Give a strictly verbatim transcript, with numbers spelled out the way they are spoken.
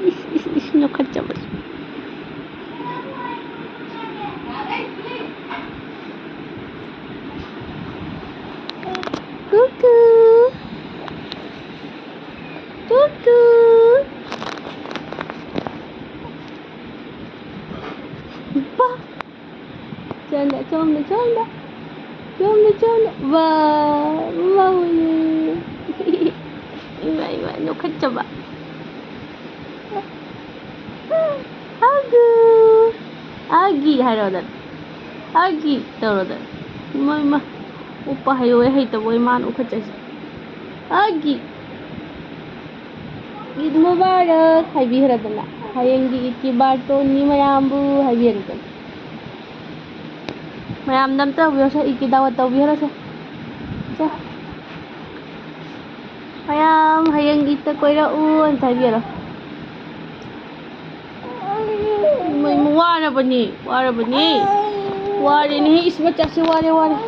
ꯏꯁ, ꯏꯁ, ꯏꯁ, ꯅꯣꯛꯈꯠꯆꯕ꯫ ꯀꯨꯀꯨ꯫ ꯀꯨꯀꯨ꯫ ꯕꯥ꯫ ꯆꯣꯟꯗ, ꯆꯣꯟꯗ, ꯆꯣꯟꯗ꯫ ꯆꯣꯟꯗ, ꯆꯣꯟꯗ꯫ ꯋꯥ, ꯋꯥ, ꯎꯏ꯫ ꯏꯃꯥ, ꯏꯃꯥ, ꯅꯣꯛꯈꯠꯆꯕ꯫ ꯑꯒꯨ꯫ ꯑꯒꯤ ꯍꯥꯏꯔꯣꯗꯅ꯫ ꯑꯒꯤ ꯇꯧꯔꯣꯗꯅ꯫ ꯏꯃꯥ, ꯏꯃꯥ꯫ ꯎꯞꯄ ꯍꯩꯌꯣꯏ ꯍꯩꯇꯕꯣꯏ ꯃꯥꯅ ꯎꯈꯠꯆꯩꯁꯦ꯫ ꯑꯒꯤ꯫ ꯏꯗ ꯃꯨꯕꯥꯔꯛ ꯍꯥꯏꯕꯤꯈ꯭ꯔꯗꯅ꯫ ꯍꯌꯦꯡꯒꯤ ꯏꯗꯀꯤ ꯕꯥꯔꯇꯣꯟꯅꯤ ꯃꯌꯥꯝꯕꯨ ꯍꯥꯏꯕꯤꯈ꯭ꯔꯗꯅ꯫ ꯃꯌꯥꯝꯗ ꯑꯝꯇ ꯍꯧꯕꯤꯔꯣꯁꯦ, ꯏꯗꯀꯤ ꯗꯥꯋꯠ ꯇꯧꯕꯤꯈ꯭ꯔꯣꯁꯦ꯫ ꯁꯦ꯫ ꯃꯌꯥꯝ ꯍꯌꯦꯡ ꯏꯗꯇ ꯀꯣꯏꯔꯛꯎ ꯑꯝꯇ ꯍꯥꯏꯕꯤꯔꯣ꯫ ꯃꯣꯏ ꯋꯥꯔꯕꯅꯤ, ꯋꯥꯔꯕꯅꯤ꯫ ꯋꯥꯔꯦꯅꯦ, ꯏꯁ ꯃꯆꯥꯁꯦ ꯋꯥꯔꯦ, ꯋꯥꯔꯦ꯫